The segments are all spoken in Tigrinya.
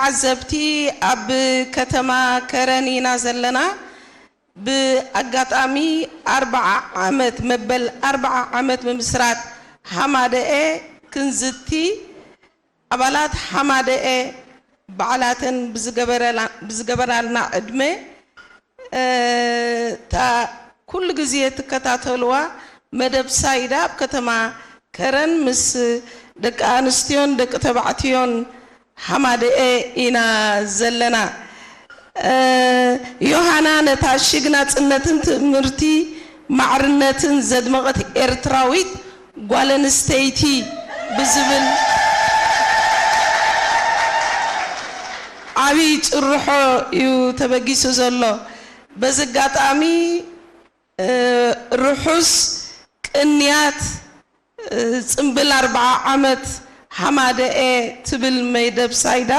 ዓዘብቲ፣ ኣብ ከተማ ከረን ኢና ዘለና። ብኣጋጣሚ ኣርብዓ ዓመት፣ መበል ኣርብዓ ዓመት ምምስራት ሃማደኤ ክንዝቲ፣ ኣባላት ሃማደኤ ባዕላተን ብዝገበረላ-፣ ብዝገበራልና ዕድመ፣ እ፣ እታ ኩሉ ግዜ ትከታተልዋ መደብ ሳይዳ ኣብ ከተማ ከረን ምስ ደቂ ኣንስትዮን ደቂ ተባዕትዮን ሃማደኤ ኢና ዘለና። እ፣ ዮሃና ነታ ሽግ ናጽነትን ትምህርቲ ማዕርነትን ዘድመቐት ኤርትራዊት ጓል ኣንስተይቲ ብዝብል ዓብዪ ጭርሖ እዩ ተበጊሱ ዘሎ። በዚ ኣጋጣሚ፣ እ፣ ርሑስ ቅንያት፣ እ፣ ጽምብል ኣርብዓ ዓመት ሃማደኤ ትብል መይደብ ሳይዳ፣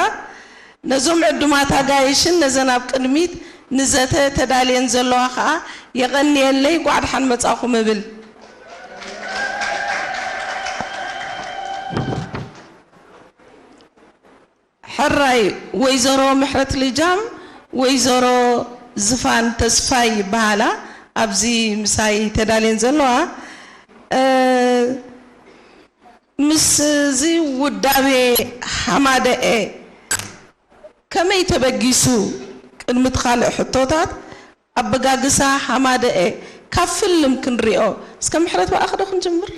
ነዞም ዕዱማት ኣጋይሽን ነዘን ኣብ ቅድሚት ንዘተ ተዳልየን ዘለዋ ኸኣ የቐንየለይ፣ ጓዕ ደሓን መጻኹም እብል። ሕራይ፣ ወይዘሮ ምሕረት ልጃም፣ ወይዘሮ ዝፋን ተስፋይ ይበሃላ፣ ኣብዚ ምሳይ ተዳልየን ዘለዋ። እ፣ ምስ እዚ ውዳቤ ሃማደኤ ከመይ ተበጊሱ? ቅድሚ እቲ ካልእ ሕቶታት፣ ኣበጋግሳ ሃማደኤ ካብ ፍልም ክንሪኦ፣ እስከ ምሕረት ብኣኺ ዶ ክንጅምር?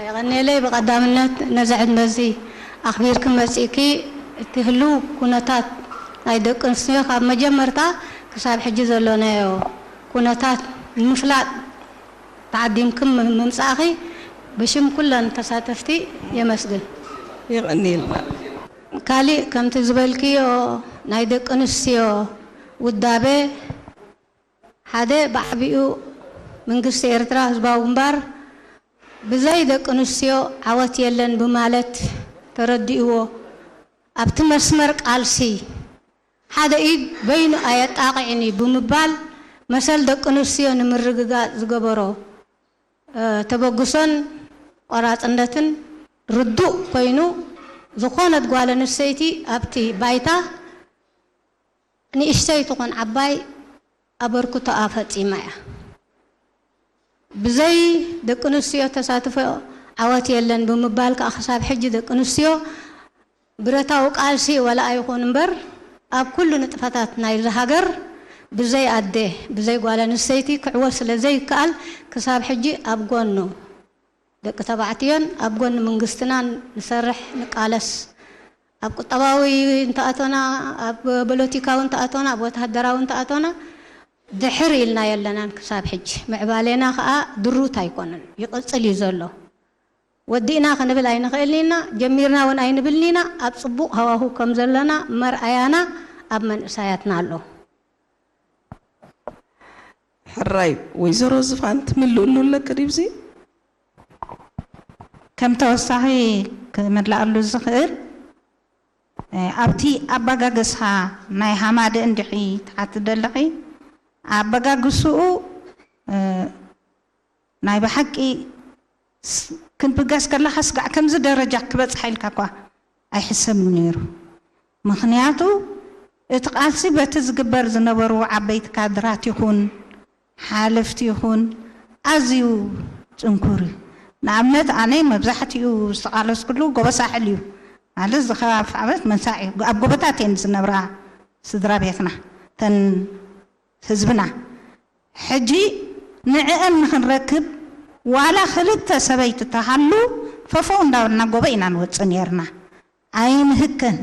የቐንየለይ። ብቐዳምነት ነዚ ዕድመ እዚ ኣኽቢርኪ መጺእኪ፣ እቲ ህሉው ኩነታት ናይ ደቂ ኣንስትዮ ካብ መጀመርታ ክሳብ ሕጂ ዘሎናዮ ኩነታት ንምፍላጥ ተዓዲምክም ምምጻእኺ ብሽም ኩለን ተሳተፍቲ የመስግን። የቐንየልና። ካሊእ ከምቲ ዝበልክዮ ናይ ደቂ ኣንስትዮ ውዳበ ሓደ ብዓቢኡ መንግስቲ ኤርትራ ህዝባዊ ግንባር ብዘይ ደቂ ኣንስትዮ ዓወት የለን ብማለት ተረዲእዎ ኣብቲ መስመር ቃልሲ ሓደ ኢድ በይኑ ኣየጣቕዕን እዩ ብምባል መሰል ደቂ ኣንስትዮ ንምርግጋጽ ዝገበሮ፣ እ፣ ተበግሶን ቆራጽነትን ርዱእ ኮይኑ ዝኾነት ጓል ኣንስተይቲ ኣብቲ ባይታ ንእሽተይ ትኹን ዓባይ ኣበርክቶኣ ፈጺማ እያ። ብዘይ ደቂ ኣንስትዮ ተሳትፎ ዓወት የለን ብምባል ከኣ ክሳብ ሕጂ ደቂ ኣንስትዮ ብረታዊ ቃልሲ ዋላ ኣይኹን እምበር ኣብ ኩሉ ንጥፈታት ናይዛ ሃገር ብዘይ ኣደ፣ ብዘይ ጓል ኣንስተይቲ ክዕወት ስለ ዘይከኣል ክሳብ ሕጂ ኣብ ጎኑ ደቂ ተባዕትዮን ኣብ ጎኒ መንግስትና ንሰርሕ፣ ንቃለስ። ኣብ ቁጠባዊ እንተኣቶና፣ ኣብ ፖለቲካዊ እንተኣቶና፣ ኣብ ወተሃደራዊ እንተኣቶና ድሕር ኢልና የለናን ክሳብ ሕጂ። ምዕባሌና ከኣ ድሩት ኣይኮነን፣ ይቕጽል እዩ ዘሎ። ወዲእና ክንብል ኣይንኽእልን ኢና፣ ጀሚርና እውን ኣይንብልን ኢና። ኣብ ጽቡቕ ሃዋሁ ከም ዘለና መርኣያና ኣብ መንእሰያትና ኣሎ። ሕራይ፣ ወይዘሮ ዝፋን ትምልእሉ ኣለኪ ድዩ? ከም ተወሳኺ ክምልኣሉ ዝኽእል፣ እ፣ ኣብቲ ኣበጋግሳ ናይ ሃማደ እንድዒ ትሓቲ ዘለኺ፣ ኣበጋግስኡ፣ እ፣ ናይ ብሓቂ ስ-፣ ክንብገስ ከለኻ ስጋዕ ከምዚ ደረጃ ክበጽሓ ኢልካ እኳ ኣይሕሰብን ነይሩ። ምኽንያቱ እቲ ቃልሲ በቲ ዝግበር ዝነበሩ ዓበይቲ ካድራት ይኹን ሓለፍቲ ይኹን ኣዝዩ ጽንኩር እዩ። ንኣብነት ኣነ መብዛሕትኡ ዝተቓለስኩሉ ጎቦ ሳሕል እዩ። ማለት እዚ ከባቢ ዓመት መንሳዕ እዩ። ኣብ ጎቦታት እየን ዝነብራ ስድራ ቤትና፣ እተን ህዝብና። ሕጂ ንዕአን ንኽንረክብ ዋላ ክልተ ሰበይቲ ተሃሉ ፈፈው እንዳበልና ጎቦ ኢና ንወጽእ ነይርና። ኣይንህከን።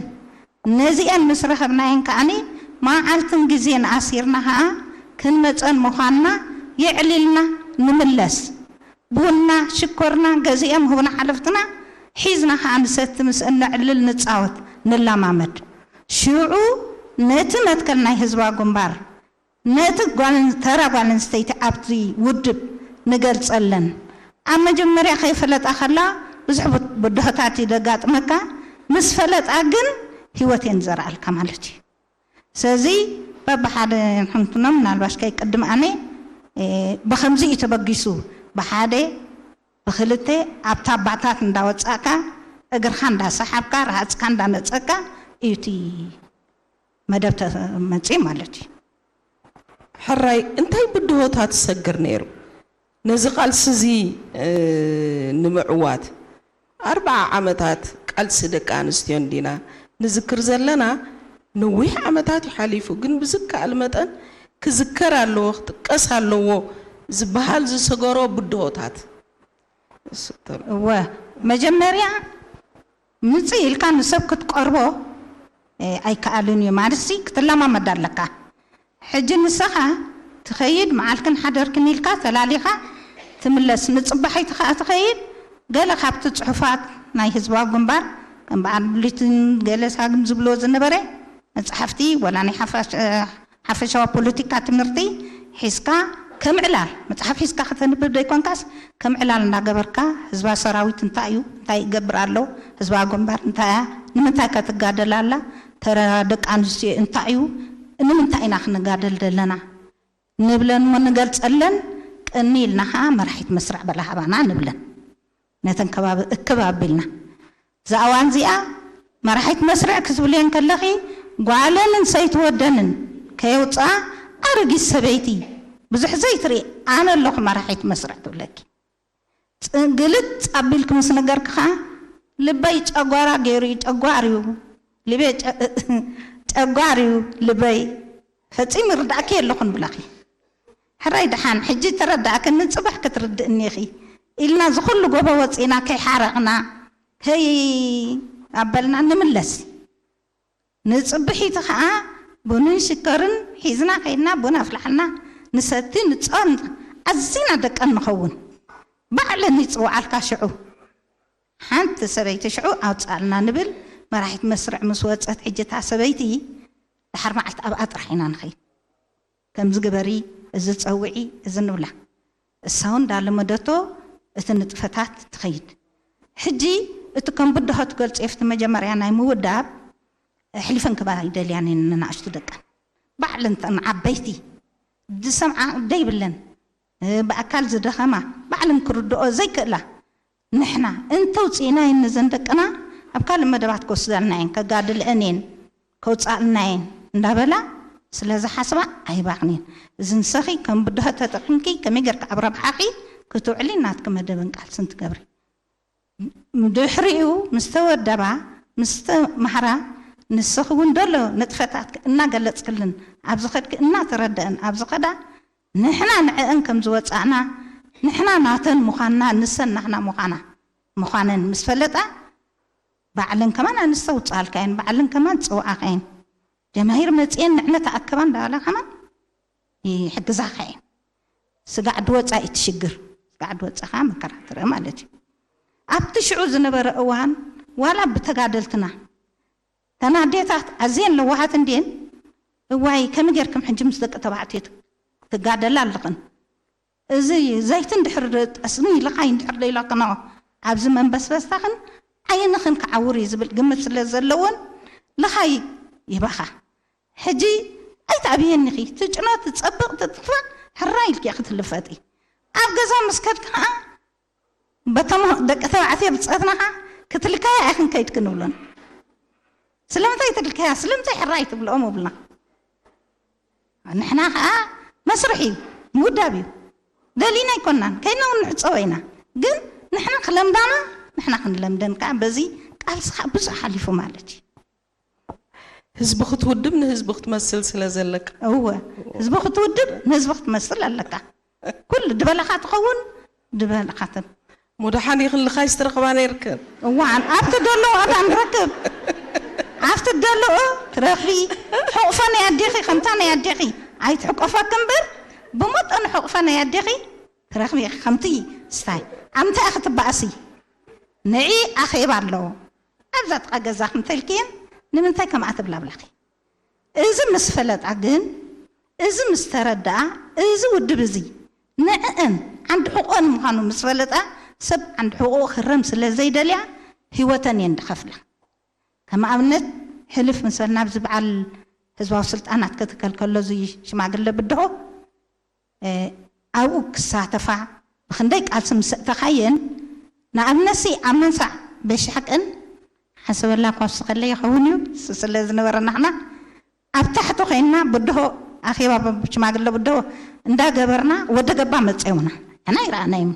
ነዚአን ምስ ረኸብናየን ከኣኒ መዓልትን ግዜን ኣሲርና ኸኣ ክንመጸን ምዃንና የዕሊልና ንምለስ። ቡና፣ ሽኮርና ገዚኦም ህቡና ሓለፍትና ሒዝና ኸኣ ንሰቲ፣ ምስ እነዕልል ንጻወት፣ ንለማመድ። ሽዑ ነቲ መትከል ናይ ህዝባዊ ግንባር ነቲ ጓል-፣ ተራ ጓል ኣንስተይቲ ኣብቲ ውድብ ንገልጸለን። ኣብ መጀመርያ ከይፈለጣ ከላ ብዙሕ ብ-፣ ብድሆታት እዩ ዘጋጥመካ። ምስ ፈለጣ ግን ህይወት እየን ዝዘርኣልካ ማለት እዩ። ስለዚ በብሓደ ንሕንትኖም ምናልባሽ ከይቅድም ኣነ፣ እ፣ ብኸምዚ እዩ ተበጊሱ። ብሓደ ብኽልተ ኣብታ ባታት እንዳወጻእካ፣ እግርኻ እንዳሰሓብካ፣ ረሃጽካ እንዳነጸካ፣ እዩ እቲ መደብ ተመፅኡ ማለት እዩ። ሕራይ እንታይ ብድሆታት ትሰግር ነይሩ? ነዚ ቃልሲ እዚ ንምዕዋት ኣርብዓ ዓመታት ቃልሲ ደቂ ኣንስትዮ እንዲና ንዝክር ዘለና። ነዊሕ ዓመታት እዩ ሓሊፉ፣ ግን ብዝከኣል መጠን ክዝከር ኣለዎ፣ ክጥቀስ ኣለዎ ዝበሃል ዝሰገሮ ብድሆታት። እወ፣ መጀመርያ ምፅእ ኢልካ ንሰብ ክትቀርቦ ኣይከኣልን እዩ። ማለትሲ ክትለማመድ ኣለካ። ሕጂ ንሰኻ ትኸይድ፣ መዓልክን ሓደርክን ኢልካ ተላሊኻ ትምለስ። ንፅባሒቲ ከዓ ትኸይድ፣ ገለ ካብቲ ፅሑፋት ናይ ህዝባዊ ግንባር ከም በዓል ብሉይትን ገለ ሳግም ዝብልዎ ዝነበረ መፅሓፍቲ ወላ ናይ ሓፋሽ ሓፈሻዊ ፖለቲካ ትምህርቲ ሒዝካ ከም ዕላል መፅሓፍ ሒዝካ ከተንብብ ዘይኮንካስ ከም ዕላል እንዳገበርካ ህዝባ ሰራዊት እንታይ እዩ እንታይ ይገብር ኣሎ ህዝባ ግንባር እንታይ እያ ንምንታይ ከትጋደል ኣላ ተራ ደቂ ኣንስትዮ እንታይ እዩ ንምንታይ ኢና ክንጋደል ዘለና ንብለን እሞ ንገልፀለን ቅኒ ኢልና ከዓ መራሒት መስርዕ በላ ሃባና ንብለን ነተን ከባቢ እክብ ኣቢልና እዛ እዋን እዚኣ መራሒት መስርዕ ክትብልየን ከለኺ ጓለንን ሰይቲ ወደንን ከየውፅኣ ኣረጊት ሰበይቲ ብዙሕ ዘይትርኢ ኣነ ኣለኹ መራሒት መስርዕ ትብለኪ ግልፅ ኣቢልኪ ምስ ነገርኪ ከዓ ልበይ ጨጓራ ገይሩ እዩ ጨጓር እዩ ልበይ ጨጓር እዩ ልበይ ፈፂሙ ይርዳእኪ የለኹን ብላኺ ሕራይ ደሓን ሕጂ ተረዳእክኒ ፅባሕ ክትርድእኒ ኢኺ ኢልና ዝኹሉ ጎቦ ወፂና ከይሓረቕና ከይ ኣበልና ንምለስ ንፅብሒቲ ከዓ ቡንን ሽከርን ሒዝና ከይድና ቡን ኣፍላሕና ንሰቲ ንፃወት ኣዚና ደቀን ንኸውን ባዕለን ይፅውዓልካ ሽዑ ሓንቲ ሰበይቲ ሽዑ ኣውፅኣልና ንብል መራሒት መስርዕ ምስ ወፀት ሕጂ እታ ሰበይቲ ድሓር መዓልቲ ኣብኣ ጥራሕ ኢና ንኸይድ ከምዚ ግበሪ፣ እዚ ፀውዒ፣ እዚ ንብላ። እሳ እውን እንዳለመደቶ እቲ ንጥፈታት ትኸይድ። ሕጂ እቲ ከም ብድሆ ትገልፅዮ ኣብቲ መጀመርያ ናይ ምውዳብ ኣሕሊፈን ክባ ኣይደልያን እየን ንናእሽቱ ደቀን። ባዕለን እተን ዓበይቲ ዝሰምዓ ደይብለን ብኣካል ዝደኸማ ባዕለን ክርድኦ ዘይክእላ ንሕና እንተውፅእናየን ንዘን ደቅና ኣብ ካልእ መደባት ክወስዳልና እየን ከጋድልአን እየን ከውፃእልና እየን እንዳበላ ስለዝሓስባ ኣይባኽንን። እዚ ንሰኺ ከም ብድሆ ተጠቒምኪ ከመይ ጌርካ ኣብ ረብሓኺ ክትውዕሊ ናትኪ መደብን ቃልስን ትገብሪ። ድሕሪኡ ምስ ተወደባ ምስ ተማህራ ንስኺ እውን ደሎ ንጥፈታትኪ እናገለፅክልን ኣብ ዝኸድኪ እናተረደአን ኣብ ዝኸዳ ንሕና ንዐአን ከም ዝወፃእና ንሕና ናተን ምዃንና ንሰን ናህና ምዃና ምዃነን ምስ ፈለጣ ባዕለን ከማን ኣንስተ ውፅኣልካ እየን ባዕለን ከማን ፅውዓኻ እየን ጀማሂር መፅኤን ንዕነ ተኣከባ እንዳበላ ከማን ይሕግዛኻ እየን ስጋዕ ድወፃ እዩ ትሽግር ስጋዕ ድወፃኻ መከራ ትርኢ ማለት እዩ ኣብቲ ሽዑ ዝነበረ እዋን ዋላ ብተጋደልትና ተን ኣዴታት ኣዝየን ለዋሃት እንድየን እዋይ ከመይ ጌርክም ሕጂ ምስ ደቂ ተባዕትዮ ትጋደላ ኣለኽን እዚ ዘይቲ እንድሕር ጠስሚ ልኻይ እንድሕር ደይላክኖ ኣብዚ መንበስበስታኽን ዓይንኽን ክዓውር እዩ ዝብል ግምት ስለ ዘለዎን ልኻይ ይባኻ ሕጂ ኣይትኣብየኒ ኢኺ ትጭኖ ትፀብቕ ትጥፋእ ሕራይ ኢልኪ ኢኺ ትልፈጢ ኣብ ገዛ ምስ ከድኪ ከዓ በቶም ደቂ ተባዕትዮ ብፀትና ከዓ ክትልካያ ኢኽን ከይድኪ ንብሎን ስለምንታይ ትልካያ ስለምንታይ ሕራይ ትብልኦም ይብልና ንሕና ከዓ መስርሕ እዩ ምውዳብ እዩ ደሊና ኣይኮናን ከይድና እውን ንሕፀቦ ኢና ግን ንሕና ክለምዳና ንሕና ክንለምደን ከዓ በዚ ቃልሲ ከዓ ብዙሕ ሓሊፉ ማለት እዩ ህዝቢ ክትውድብ ንህዝቢ ክትመስል ስለ ዘለካ እወ ህዝቢ ክትውድብ ንህዝቢ ክትመስል ኣለካ ኩሉ ድበለኻ ትኸውን ድበለኻትን ሙድሓን ይኽልኻይ ዝተረኽባ ነይርክን እዋን ኣብቲ ደለዎ ኣታ ንረክብ ኣብቲ ደለዎ ትረኽቢ ሕቑፈ ናይ ኣዴኺ ከምታ ናይ ኣዴኺ ኣይትሕቆፈክ እምበር ብመጠኑ ሕቑፈ ናይ ኣዴኺ ትረኽቢ ኢኺ ከምቲ ስታይ ኣብ ምንታይ ኢኺ ትበኣሲ ንዒ ኣኼባ ኣለዎ ኣብዛ ጥቓ ገዛኺ እንተልክየን ንምንታይ ከምኣ ትብላ ብላኺ እዚ ምስ ፈለጣ ግን እዚ ምስ ተረድኣ እዚ ውድብ እዚ ንዕእን ዓንዲ ሕቖን ምዃኑ ምስ ፈለጣ ሰብ ዓንዲ ሕቖኡ ክረም ስለ ዘይደልያ ህይወተን እየን ድኸፍላ ከም ኣብነት ሕልፍ ምስ በልና ኣብዚ በዓል ህዝባዊ ስልጣናት ክትከል ከሎ እዚ ሽማግለ ብድሆ ኣብኡ ክሳተፋ ብክንደይ ቃልሲ ምስ ኣእተኻየን ንኣብነትሲ ኣብ መንሳዕ በሻቅን ሓሰበላ እኳ ውስኸለ ይኸውን እዩ። ስ-፣ ስለ ዝነበረ ንሕና ኣብ ታሕቲ ኮይንና ብድሆ ኣኼባ፣ ሽማግለ ብድሆ እንዳገበርና ወደ ገባ መፅኦምና። ንሕና ይረኣናዮም።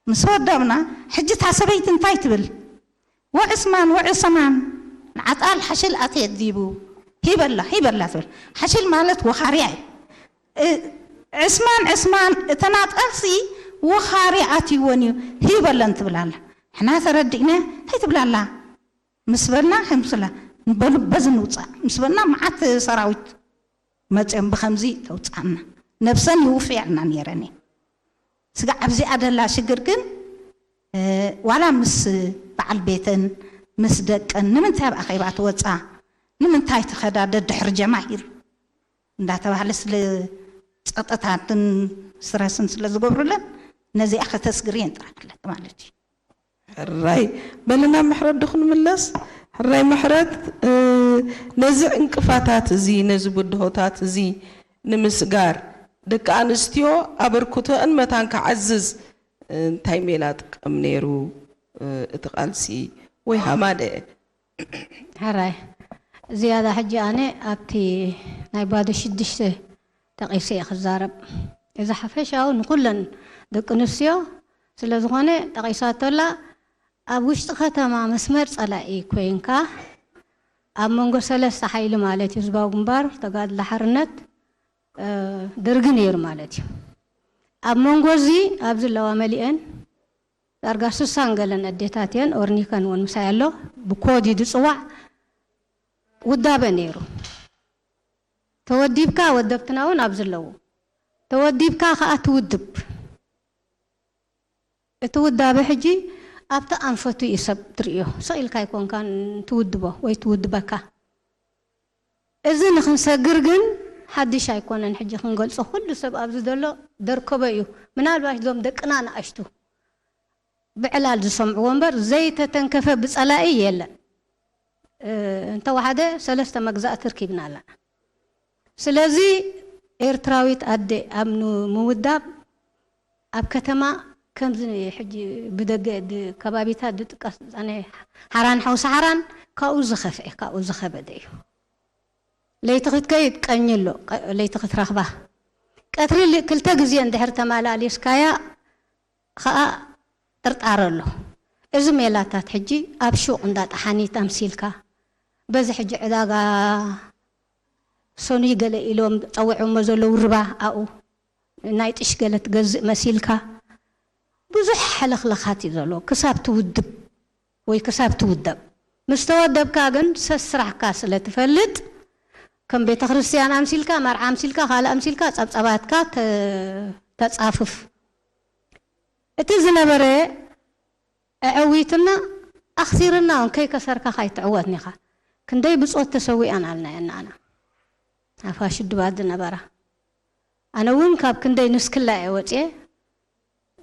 ምስ ወደብና፣ ሕጂ እታ ሰበይቲ እንታይ ትብል? "ወዕስማን፣ ወዕስማን፣ ንዓጣል ሓሽል ኣትየት ዲቡ?" ሂበላ፣ ሂበላ ትብል። ሓሽል ማለት ወኻርያ እዩ። እ-፣ "ዕስማን፣ ዕስማን፣ እተን ኣጣልሲ ወኻርያ ኣትይወን እዩ፣ ሂበለን" ትብል ኣላ። ንሕና ተረዲእና፣ እንታይ ትብል ኣላ? ምስ በልና፣ ከምስላ፣ በሉ በዚ ንውፃእ ምስ በልና፣ መዓት ሰራዊት መፅኦም ብኸምዚ ተውፅኣና። ነብሰን ይውፍያልና ነይረን እየን። ስጋዕ ኣብዚኣ ደላ ሽግር ግን፣ እ፣ ዋላ ምስ በዓል ቤተን ምስ ደቀን፣ "ንምንታይ ኣብ ኣኼባ ትወፃ? ንምንታይ ትኸዳ ደድሕሪ ጀማሂር?" እንዳተባህለ ስለ ጸጥታትን ስትረስን ስለ ዝገብሩለን፣ ነዚኣ ከተስግር እየን ጥራሕ ክለኪ ማለት እዩ። ሕራይ። በልና ምሕረት ዶ ክንምለስ? ሕራይ ምሕረት፣ እ፣ ነዚ ዕንቅፋታት እዚ፣ ነዚ ብድሆታት እዚ ንምስጋር ደቂ ኣንስትዮ ኣበርክቶአን መታን ክዓዝዝ እንታይ ሜላ ጥቐም ነይሩ፣ እ፣ እቲ ቃልሲ ወይ ሃማደአ? ሕራይ። ዝያዳ ሕጂ ኣነ ኣብቲ ናይ ባዶ ሽዱሽተ ጠቒሰ እየ ክዛረብ። እዚ ሓፈሻዊ ንኹለን ደቂ ኣንስትዮ ስለ ዝኾነ ጠቒሳቶ ኣላ። ኣብ ውሽጢ ከተማ መስመር ጸላኢ ኮይንካ፣ ኣብ መንጎ ሰለስተ ሓይሊ ማለት እዩ፣ ህዝባዊ ግንባር፣ ተጋድሎ ሓርነት፣ እ፣ ደርጊ ነይሩ ማለት እዩ። ኣብ መንጎ እዚ ኣብዚ ኣለዋ መሊአን ዳርጋ ስሳን ገለን ኣዴታት እየን፣ ኦርኒከን እውን ምሳይ ኣሎ፣ ብኮድ እዩ ዝፅዋዕ። ውዳበ ነይሩ። ተወዲብካ፣ ወደብትና እውን ኣብዚ ኣለዉ። ተወዲብካ ከዓ ትውድብ። እቲ ውዳበ ሕጂ ኣብቲ ኣንፈቱ እዩ ሰብ ትርእዮ። ስቕ ኢልካ ኣይኮንካን ትውድቦ ወይ ትውድበካ። እዚ ንኽንሰግር ግን ሓድሽ ኣይኮነን። ሕጂ ክንገልጾ፣ ኩሉ ሰብ ኣብዚ ዘሎ ደርከቦ እዩ። ምናልባሽ እዞም ደቅና ንኣሽቱ ብዕላል ዝሰምዕዎ እምበር፣ ዘይተተንከፈ ብጸላኢ የለን። እ፣ እንተወሓደ ሰለስተ መግዛእቲ ርኪብና ኣለና። ስለዚ ኤርትራዊት ኣደ ኣብ ን-፣ ምውዳብ፣ ኣብ ከተማ ከምዚ ሕጂ ብደገ ድ-፣ ከባቢታት ዝጥቀስ፣ ኣነ ሓራን ሓውሲ ሓራን ካብኡ ዝኸፍኤ፣ ካብኡ ዝኸበደ እዩ። ለይቲ ክትከይድ ቀኝ ኣሎ፣ ቀ-፣ ለይቲ ክትረኽባ። ቀትሪ ል-፣ ክልተ ግዜ እንድሕር ተመላሊስካያ ኸኣ ጥርጣረ ኣሎ። እዚ ሜላታት ሕጂ ኣብ ሹቕ እንዳ ጠሓኒት ኣምሲልካ፣ በዚ ሕጂ ዕዳጋ ሰኑይ ገለ ኢሎም ጸዊዖሞ ዘለዉ ርባ ኣብኡ ናይ ጥሽ ገለ ትገዝእ መሲልካ፣ ብዙሕ ሕልኽላኻት እዩ ዘሎ። ክሳብ ትውድብ ወይ ክሳብ ትውደብ። ምስ ተወደብካ ግን ሰስራሕካ ስለ ትፈልጥ፣ ከም ቤተ ክርስቲያን ኣምሲልካ፣ መርዓ ኣምሲልካ፣ ካልእ ኣምሲልካ፣ ጸብጸባትካ ተ-፣ ተጻፍፍ። እቲ ዝነበረ ኣዐዊትና ኣኽሲርና እውን ከይከሰርካ ካይትዕወት ኒኻ። ክንደይ ብጾት ተሰዊኣን ኣልና እየን ንኣና። ኣፋ ሽዱባት ዝነበራ። ኣነ እውን ካብ ክንደይ ንስክላ እየ ወፅየ፣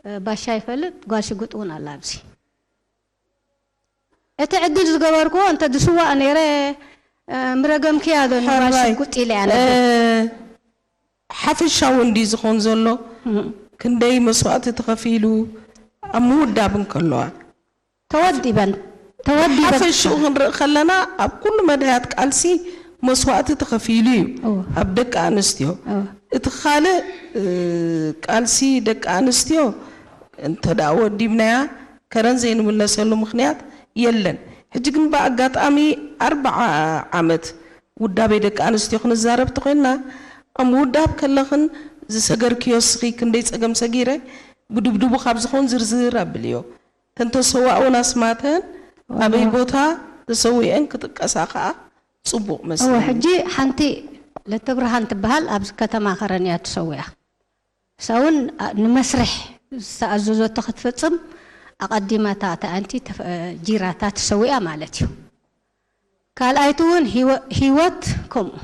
እ፣ ባሻ ይፈልጥ፣ ጓል ሽጉጥ እውን ኣላ ኣብዚ። እቲ ዕድል ዝገበርክዎ እንተ ዝስዋእ ነይረ፣ እ፣ ምረገምክያ ዶ ንጓል ሕራይ። ሽጉጥ ኢለ እያ እ፣ ነበር። ሓፈሻዊ እንዲ ዝኾን ዘሎ እም። ክንደይ መስዋእቲ ተኸፊሉ ኣብ ምውዳብ እንከለዋ። ተወዲበን፣ ተወዲበን። ሓፈሽኡ ክንርኢ ከለና ኣብ ኩሉ መዳያት ቃልሲ መስዋእቲ ተኸፊሉ እዩ። እወ። ኣብ ደቂ ኣንስትዮ። እወ። እቲ ካልእ፣ እ፣ ቃልሲ ደቂ ኣንስትዮ እንተ ደኣ ወዲብናያ ከረን ዘይንምለሰሉ ምኽንያት የለን። ሕጂ ግን ብኣጋጣሚ ኣርብዓ ዓመት ውዳቤ ደቂ ኣንስትዮ ክንዛረብ ተኾይንና፣ ኣብ ምውዳብ ከለኽን ዝሰገርክዮ እስኺ ክንደይ ጸገም ሰጊረ፣ ብድብድቡ ካብ ዝኾን ዝርዝር ኣብልዮ። እተን ተሰዋእውን ኣስማተን፣ ኣበይ ዋው። ቦታ ተሰዊአን ክጥቀሳ ከኣ ጽቡቕ እወ፣ መስለኒ። ሕጂ ሓንቲ ለተብርሃን ትበሃል ኣብዚ ከተማ ከረን እያ ተሰዊኣ። እሳ እውን፣ ኣ-፣ ንመስርሕ ዝተኣዘዘቶ ክትፍጽም ኣቐዲማታ እታ ኣንቲ ተፈ-፣ ጂራታ ተሰዊኣ ማለት እዩ። ካልኣይቲ እውን ህይወ-፣ ህይወት ከምኡ።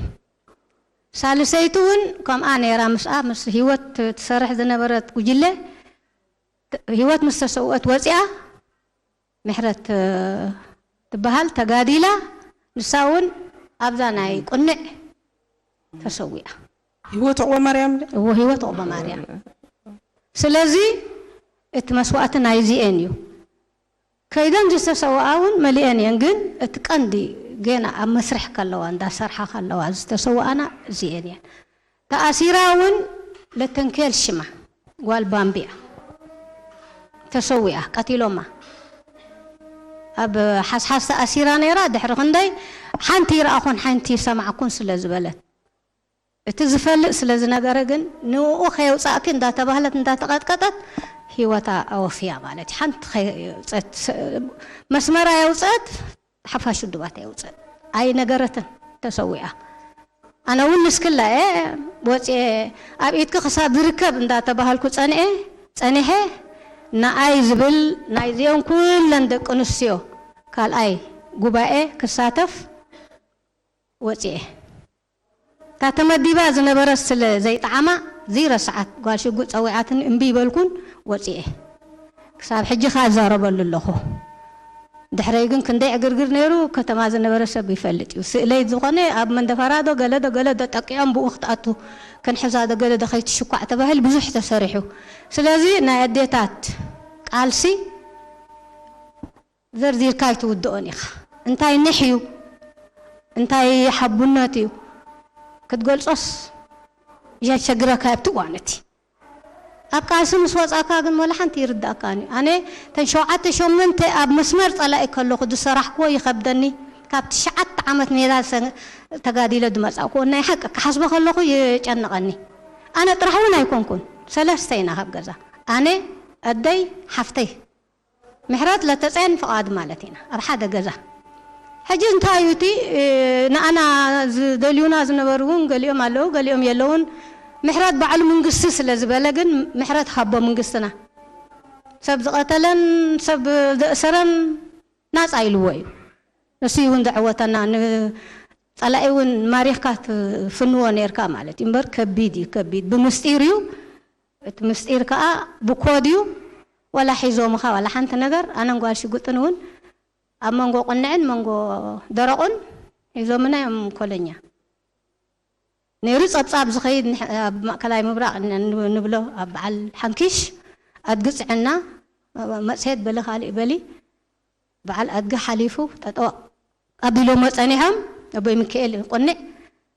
ሳልሰይቲ እውን ከምኣ ነይራ፣ ምስኣ ምስ ህይወት ትሰርሕ ዝነበረት ጉጅለ፣ ት-፣ ህይወት ምስ ተሰውአት ወፂኣ፣ ምሕረት፣ እ፣ ትበሃል ተጋዲላ፣ ንሳ እውን ኣብዛ ናይ ቁንዕ ተሰዊኣ። ህይወት ዕቑበ ማርያም ዶ? እዎ፣ ህይወት ዕቑበ ማርያም። ስለዚ እቲ መስዋእቲ ናይዚኤን እዩ። ከይደን ዝተሰውኣ እውን መሊአን እየን፣ ግን እቲ ቀንዲ ገና ኣብ መስርሕ ከለዋ፣ እንዳሰርሓ ከለዋ ዝተሰውኣና እዚአን እየን። ተኣሲራ እውን ለተንኬል ሽማ ጓል ባምቢያ ተሰዊኣ፣ ቀቲሎማ። ኣብ ሓስሓስ ተኣሲራ ነይራ። ድሕሪ ክንደይ ሓንቲ ይረኣኹን ሓንቲ ይሰማዕኩን ስለ ዝበለት፣ እቲ ዝፈልጥ ስለ ዝነበረ ግን ንኡ ከየውፃእኪ እንዳተባህለት እንዳተቐጥቀጠት ህይወታ ኣወፍያ ማለት እዩ። ሓንቲ ከየውፀት፣ መስመራ የውፀት፣ ሓፋሽ ውድባት የውፀት ኣይነገረትን፣ ተሰዊኣ። ኣነ እውን ንስክላ እየ ወፂኤ፣ ኣብ ኢድኪ ክሳብ ዝርከብ እንዳተባሃልኩ ፀንኤ፣ ፀኒሐ፣ ንኣይ ዝብል ናይዚኦም ኩለን ደቂ ኣንስትዮ ካልኣይ ጉባኤ ክሳተፍ ወፂኤ። እታ ተመዲባ ዝነበረት ስለ ዘይጠዓማ፣ ዚሮ ሰዓት ጓል ሽጉጥ ጸዊዓትኒ፣ እምቢ ይበልኩን ወጺኤ። ክሳብ ሕጂ ከኣ እዛረበሉ ኣለኹ። ድሕረይ ግን ክንደይ ዕግርግር ነይሩ፣ ከተማ ዝነበረ ሰብ ይፈልጥ እዩ። ስእለይ ዝኾነ ኣብ መንደፈራ ዶ ገለ ዶ ገለ ዶ ጠቂዖም ብኡ ክትኣቱ፣ ክንሕዛ ዶ ገለ ዶ ከይትሽኳዕ ተባሂሉ ብዙሕ ተሰሪሑ። ስለዚ ናይ ኣዴታት ቃልሲ ዘርዚርካ ኣይትውድኦን ኢኻ። እንታይ ኒሕ እዩ፣ እንታይ ሓቡነት እዩ ክትገልጾስ የሸግረካ ኣብቲ እዋን እቲ። ኣብ ቃልሲ ምስ ወጻእካ ግን ወላ ሓንቲ ይርዳእካን እዩ። ኣነ ተን ሸውዓተ ሸሞንተ ኣብ መስመር ጸላኢ ከለኹ ዝሰራሕክዎ ይኸብደኒ። ካብ ትሽዓተ ዓመት ሜዳ ሰ-፣ ተጋዲለ ዝመጻእክዎ ናይ ሓቂ ክሓስቦ ከለኹ ይጨንቐኒ። ኣነ ጥራሕ እውን ኣይኮንኩን፣ ሰለስተ ኢና ካብ ገዛ። ኣነ፣ ኣደይ፣ ሓፍተይ። ምሕረት ለተጸየን ፍቓድ ማለት ኢና፣ ኣብ ሓደ ገዛ። ሕጂ እንታይ እዩ እቲ፣ እ፣ ንኣና ዝደልዩና ዝነበሩ እውን ገሊኦም ኣለዉ፣ ገሊኦም የለውን። ምሕረት ባዕሉ መንግስቲ ስለ ዝበለ ግን ምሕረት ሃቦ መንግስትና። ሰብ ዝቐተለን ሰብ ዘእሰረን ናጻ ኢልዎ እዩ። ንሱ እውን ዘዕወተና፣ ንጸላኢ እውን ማሪኽካ ትፍንዎ ነርካ ማለት እዩ። እምበር ከቢድ እዩ፣ ከቢድ። ብምስጢር እዩ፣ እቲ ምስጢር ከኣ ብኮድ እዩ። ዋላ ሒዞምኻ ዋላ ሓንቲ ነገር፣ ኣነን ጓል ሽጉጥን እውን ኣብ መንጎ ቅንዕን መንጎ ደረቑን ሒዞምና እዮም ኮለኛ። ነይሩ ጸብጻብ ዝኸይድ ንሕ-፣ ኣብ ማእከላይ ምብራቕ ን-፣ ን-፣ ንብሎ ኣብ በዓል ሓንኪሽ ኣድጊ ጽዕና መጽሔት በሊ ካልእ በሊ በዓል ኣድጊ ሓሊፉ ጠጠው ኣቢሎሞ ጸኒሖም። ኣቦይ ሚካኤል ቁንዕ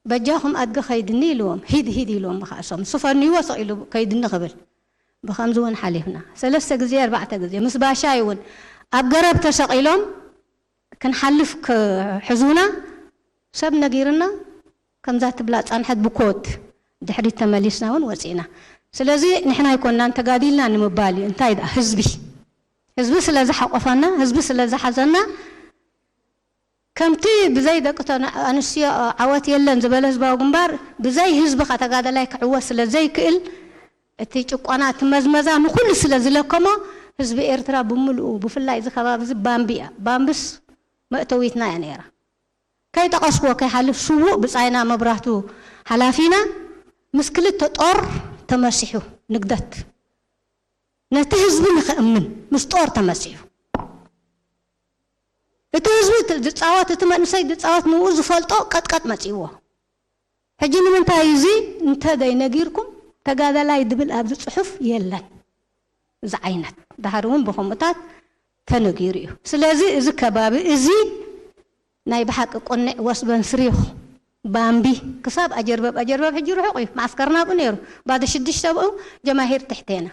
በጃኹም ኣድጊ ከይድኒ ኢልዎም፣ ሂድ ሂድ ኢልዎም ብኻእሶም። ንሱ ፈንይዎ ስቕ ኢሉ ከይድኒ ክብል። ብኸምዚ እውን ሓሊፍና። ሰለስተ ግዜ፣ ኣርባዕተ ግዜ ምስ ባሻይ እውን ኣብ ገረብ ተሰቒሎም ክንሓልፍ ክሕዙና ሰብ ነጊርና፣ ከምዛ ትብላ ጸንሐት ብኮድ ድሕሪት ተመሊስና እውን ወጺእና። ስለዚ ንሕና ኣይኮንናን ተጋዲልና ንምባል እዩ። እንታይ ደኣ ህዝቢ፣ ህዝቢ ስለ ዝሓቆፈና፣ ህዝቢ ስለ ዝሓዘና፣ ከምቲ ብዘይ ደቂ ተና-፣ ኣንስትዮ ዓወት የለን ዝበለ ህዝባዊ ግንባር፣ ብዘይ ህዝቢ ተጋዳላይ ክዕወት ስለ ዘይክእል፣ እቲ ጭቆና፣ እቲ መዝመዛ ንኹሉ ስለ ዝለከሞ፣ ህዝቢ ኤርትራ ብምልኡ፣ ብፍላይ እዚ ከባቢ እዚ ባምቢ እያ። ባምብስ መእተዊትና እያ ነይራ። ከይጠቐስክዎ ከይሓልፍ ስዉእ ብጻይና መብራህቱ ሓላፊና ምስ ክልተ ጦር ተመሲሑ ንግደት። ነቲ ህዝቢ ንኸእምን ምስ ጦር ተመሲሑ። እቲ ህዝቢ ት-፣ ዝጻወት፣ እቲ መንእሰይ ዝጻወት ንኡ ዝፈልጦ ቀጥቀጥ መጺእዎ። ሕጂ ንምንታይ እዚ እንተ ዘይነጊርኩም ተጋዳላይ ድብል ኣብዚ ጽሑፍ የለን። እዚ ዓይነት ድሓር እውን ብኸምኡታት ተነጊሩ እዩ። ስለዚ እዚ ከባቢ እዚ ናይ ብሓቂ ቁንዕ ወስበን ስሪኽ ባምቢ ክሳብ ኣጀርበብ፣ ኣጀርበብ ሕጂ ርሑቕ እዩ። ማዓስከርና ኣብኡ ነይሩ። ባዶ ሽዱሽተ ኣብኡ ጀማሂር ትሕቴና።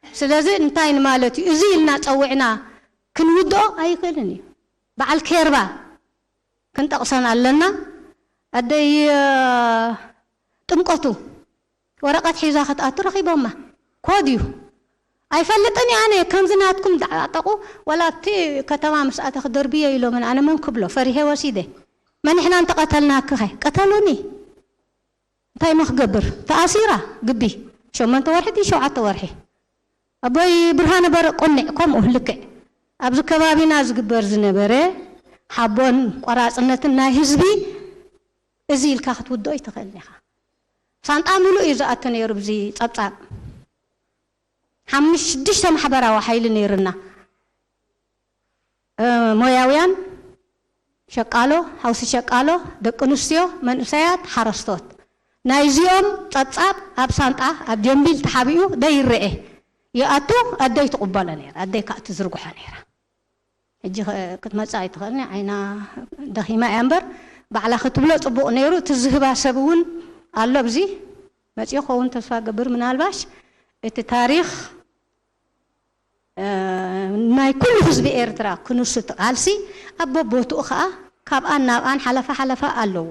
ስለዚ እንታይ ንማለት እዩ? እዚ ኢልና ጸዊዕና ክንውድኦ ኣይኽእልን እዩ። በዓል ኬርባ ክንጠቕሰን ኣለና። ኣደይ፣ እ፣ ጥምቀቱ ወረቐት ሒዛ ክትኣቱ ረኺቦማ። ኮድ እዩ። ኣይፈልጥን እየ ኣነ። ከምዚ ናትኩም ዝዓጠቑ፣ ዋላ ኣብቲ ከተማ ምስ ኣተኺ ደርብዮ ኢሎምን፣ ኣነ መን ክብሎ? ፈሪሄ ወሲደ። መን ንሕና እንተቐተልናኪኸ? ቅተሉኒ። እንታይ እሞ ክገብር? ተኣሲራ ግቢ። ሸሞንተ ወርሒ ድዩ ሸውዓተ ወርሒ? ኣቦይ ብርሃነ በረቕ ቁንዕ ከምኡ ልክዕ። ኣብዚ ከባቢና ዝግበር ዝነበረ ሓቦን ቆራጽነትን ናይ ህዝቢ እዚ ኢልካ ክትውድኦ ኣይትኽእልን ኢኻ። ሳንጣ ምሉእ እዩ ዝኣቱ ነይሩ ብዚ ጸብጻብ። ሓሙሽተ ሽዱሽተ ማሕበራዊ ሓይሊ ነይሩና። እ፣ ሞያውያን፣ ሸቃሎ፣ ሓውሲ ሸቃሎ፣ ደቂ ኣንስትዮ፣ መንእሰያት፣ ሓረስቶት። ናይዚኦም ጸብጻብ ኣብ ሳንጣ፣ ኣብ ጀምቢል ተሓቢኡ ደይረኤ። ይኣቱ፣ ኣደይ ትቕበሎ ነይራ፣ ኣደይ ከኣ ትዝርግሖ ነይራ። ሕጂ ኸ-፣ ክትመጽእ ኣይትኽእልኒ፣ ዓይና ደኺማ እያ እምበር፣ ባዕላ ክትብሎ ጽቡቕ ነይሩ። እቲ ዝህባ ሰብ እውን ኣሎ ኣብዚ፣ መጺኡ ክኸውን ተስፋ ገብር። ምናልባሽ እቲ ታሪኽ፣ እ፣ ናይ ኩሉ ህዝቢ ኤርትራ ክንሱ እቲ ቃልሲ ኣብ በቦትኡ ኸኣ ካብኣን ናብኣን ሓለፋ ሓለፋ ኣለዎ።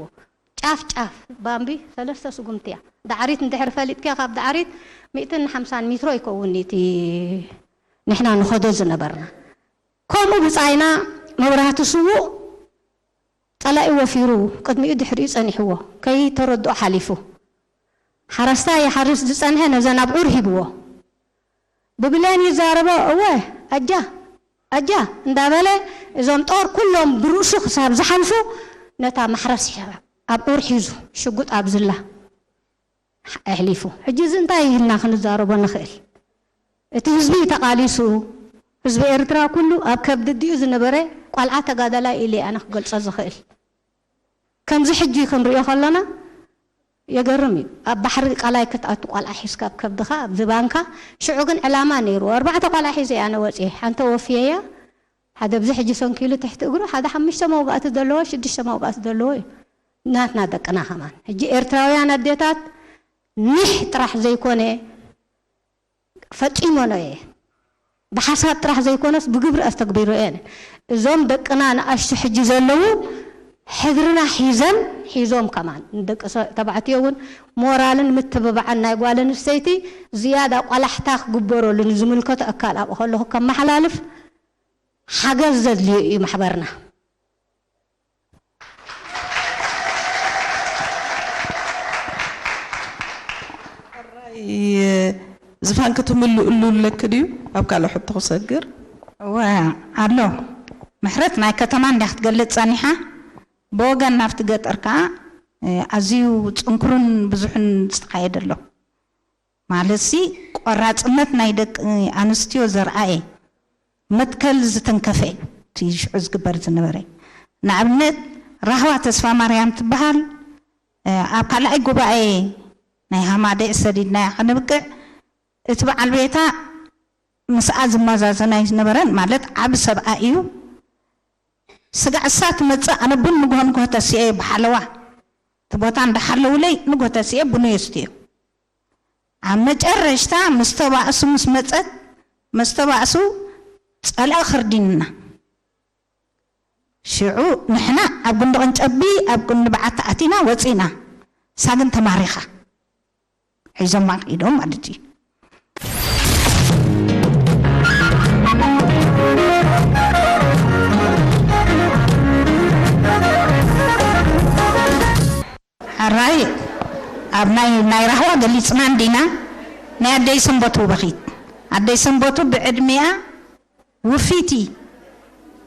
ጫፍ ጫፍ ባምቢ ሰለስተ ስጉምቲ እያ። ዳዕሪት እንድሕር ፈሊጥኪያ፣ ካብ ዳዕሪት ሚእትን ሓምሳን ሚትሮ ይከውን እቲ ንሕና ንኸዶ ዝነበርና። ከምኡ ብጻይና መብራህቲ ስዉእ ጸላኢ ወፊሩ ቅድሚኡ ድሕሪኡ ጸኒሕዎ፣ ከይተረድኦ ሓሊፉ። ሓረስታይ ይሓርስ ዝጸንሐ ነዘን ኣብዑር ሂብዎ። ብብሌን ይዛረቦ፣ እወ፣ ኣጃ፣ ኣጃ እንዳበለ እዞም ጦር ኩሎም ብርእሱ ክሳብ ዝሓልፉ ነታ ማሕረስ ኣብዑር ሒዙ ሽጉጥ ኣብዝላ ኣሕሊፉ። ሕጂ እዚ እንታይ ኢልና ክንዛረቦ ንኽእል? እቲ ህዝቢ ተቓሊሱ፣ ህዝቢ ኤርትራ ኩሉ ኣብ ከብዲ ድዩ ዝነበረ፣ ቆልዓ ተጋዳላይ ኢለ ኣነ ክገልጾ ዝኽእል። ከምዚ ሕጂ ክንሪኦ ከለና የገርም እዩ። ኣብ ባሕሪ ቃላይ ክትኣቱ ቆልዓ ሒዝካ ኣብ ከብድኻ፣ ኣብ ዝባንካ፣ ሽዑ ግን ዕላማ ነይሩ። ኣርባዕተ ቆልዓ ሒዘ እየ ኣነ ወፅየ፣ ሓንቲ ወፍየያ፣ ሓደ ኣብዚ ሕጂ ሰንኪሉ ትሕቲ እግሩ፣ ሓደ ሓሙሽተ መውጋእቲ ዘለዎ፣ ሽዱሽተ መውጋእቲ ዘለዎ እዩ። ናትና ደቅና ከማን። ሕጂ ኤርትራውያን ኣዴታት ኒሕ ጥራሕ ዘይኮነ ፈጺመኖ እየ። ብሓሳብ ጥራሕ ዘይኮነስ ብግብሪ ኣስተግቢሮ እየን። እዞም ደቅና ንኣሽቱ ሕጂ ዘለዉ ሕድርና ሒዘን፣ ሒዞም ከማን ንደቂ ሰ-፣ ተባዕትዮ እውን ሞራልን ምትብባዕን ናይ ጓል ኣንስተይቲ ዝያዳ ቆላሕታ ክግበረሉ ንዝምልከቶ ኣካል ኣብኡ ከለኹ ከመሓላልፍ ሓገዝ ዘድልዮ እዩ ማሕበርና። ሕራይ ዝፋን ክትምልእሉ ኣለኪ ድዩ? ኣብ ካልእ ሕቶ ክሰግር። እወ፣ ኣሎ። ምሕረት ናይ ከተማ እንድያ ክትገልጽ ጸኒሓ። ብወገን ናብቲ ገጠር ከኣ፣ እ፣ ኣዝዩ ጽንኩርን ብዙሕን ዝተኻየደ ኣሎ። ማለትሲ፣ ቆራጽነት ናይ ደቂ ኣንስትዮ ዘርኣየ፣ መትከል ዝተንከፈ እዩ እቲ ሽዑ ዝግበር ዝነበረ። ንኣብነት፣ ራህዋ ተስፋማርያም ትበሃል፣ እ፣ ኣብ ካልኣይ ጉባኤ ናይ ሃማደኤ ሰዲድናያ ከነብቅዕ፣ እቲ በዓል ቤታ ምስኣ ዝመዛዘን ኣይነበረን፣ ማለት ዓቢ ሰብኣይ እዩ። ስጋዕ እሳ ትመጽእ፣ ኣነ ቡን ንግሆ ንግሆ ተሲኤ ብሓለዋ፣ እቲ ቦታ እንዳሓለውለይ ንግሆ ተሲኤ ቡኑ የስትዮ። ኣብ መጨረሽታ ምስ ተባእሱ ምስ መጸት፣ ምስ ተባእሱ ጸላኢ ከርዲንና። ሽዑ ንሕና ኣብ ጉንዲ ቅንጨቢ፣ ኣብ ጉንዲ በዓቲ ኣቲና ወጺና። እሳ ግን ተማሪኻ። ሒዞማ ከይዶም ማለት እዩ። ሕራይ ኣብ ናይ፣ ናይ ራህዋ ገሊጽና እንዲና፣ ናይ ኣደይ ሰንበቱ በኺት። ኣደይ ሰንበቱ ብዕድሚኣ ውፍይቲ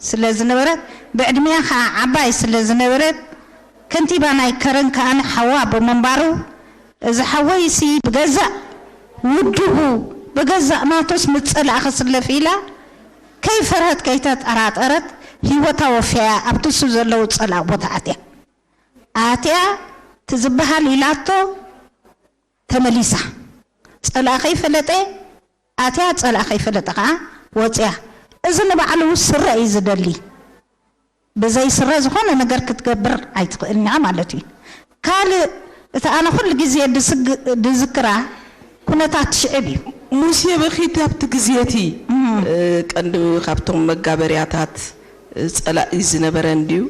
ስለ ዝነበረት፣ ብዕድሚኣ ኸኣ ዓባይ ስለ ዝነበረት፣ ከንቲባ ናይ ከረን ከኣ ሓዋ ብምንባሩ፣ እዚ ሓወይሲ ብገዛእ ውድቡ፣ ብገዛእ ናቱስ ምስ ጸላኢ ክስለፍ ኢላ፣ ከይፈርሀት ከይተጠራጠረት፣ ህይወታ ወፍያ ኣብቲ እሱ ዘለዉ ጸላኢ ቦታ ኣትያ። ኣትያ፣ እቲ ዝበሃል ኢላቶ፣ ተመሊሳ። ጸላኢ ከይፈለጠ ኣትያ፣ ጸላኢ ከይፈለጠ ከኣ ወጽያ። እዚ ንባዕሉ ስረ እዩ ዝደሊ። ብዘይ ስረ ዝኾነ ነገር ክትገብር ኣይትኽእልን ኢኻ ማለት እዩ። ካልእ፣ እቲ ኣነ ኩሉ ግዜ ድስግ-፣ ድዝክራ ኩነታት ሽዕብ እዩ። ሙሴ በኺት ኣብቲ ግዜ እቲ፣ እም። እ፣ ቀንዲ ካብቶም መጋበርያታት ጸላኢ ዝነበረ እንድዩ።